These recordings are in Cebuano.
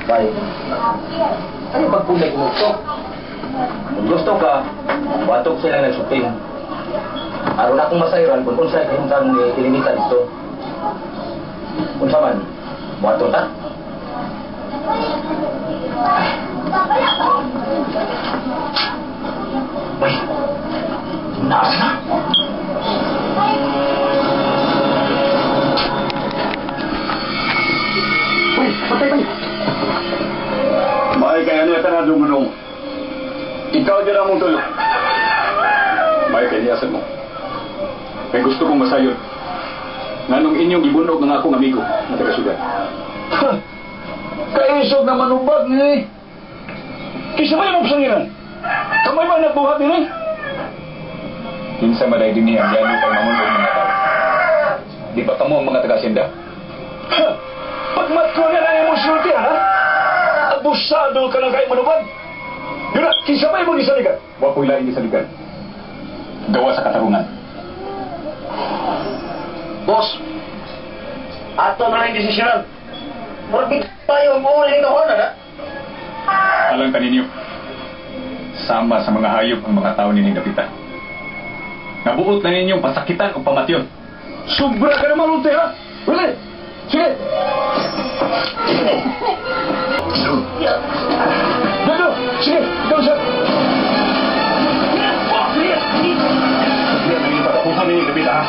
Bay, ano pagpunay ko to? Kung gusto ka, batok sila nagsuping. Aron akong masayran kung unsay kahimtang ni Elenita dito. Unsa man, buhaton ta? Bay, naas na. Uy, patay, patay. May kaya niya ka na dumunong. Ikaw dyan ang mong tulo. May kaya niya mo. Kaya gusto kong masayod. Nganong inyong gibunog ng akong amigo na taga syudad. Ha! Kaisog na manubag ni. Kisa ba yung sangiran? Kamay ba nagbuhat ni? Kinsa maday dinhi ang yano kay mamunog mga tao. Di ba kamo ang mga taga-asyenda? Ha! Pagmatko niya na imong sulti, ha? Abusado ka lang kay manubag. Yun na, kinsa ba imong gisaligan? Wa ko'y laing gisaligan. Gawa sa katarungan. Boss, ato na lang desisyonan. Murag tayo ang uli nito na na. Alang kaninyo. Sama sa mga hayop ang mga tao nining dapita. Nabuot na ninyong pasakitan o pamatyon. Sobra ka naman ulti, ha? Really? Sige! Dito! Sige! Ikaw siya! Hindi ang inyong patapusan ninyong dapita, ha?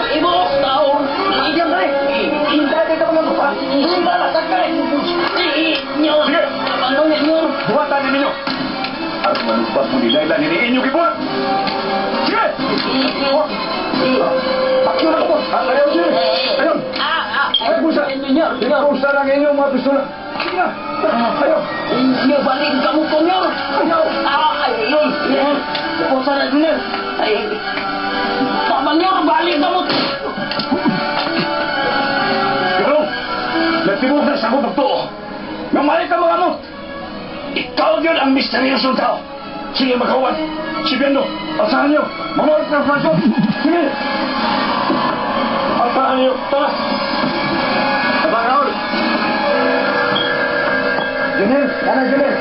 Ibos, tao. Iyan ka eh! Hintay ka mga mukha! Hintay ka ka eh! Nyor. Sige! Ano nyor? Buhatan ninyo! Aron manubag mo ni Laila nini inyong gibuhat! Sige! Pakyo na ko! Ayaw, sige! Ayaw! Ay, busa! Nyor, nyor. Ipusa lang inyong mga pistola! Sige na! Ayaw! Nyor, balik ka mo ko, nyor. Ah, ay, ay, ay. Pusa na, nyor. Ay, tama, nyor, balik ka mo. Pero, nagtibok na sa akong pagtuo. Nga mali ka mga amot. Ikaw yun ang misteryosong tao. Sige, magkawan. Si Bendo, asahan niyo. Mamulit ng Franco. Sige. Asahan niyo. Tara. Abang Raul! Junel! Tara, Junel!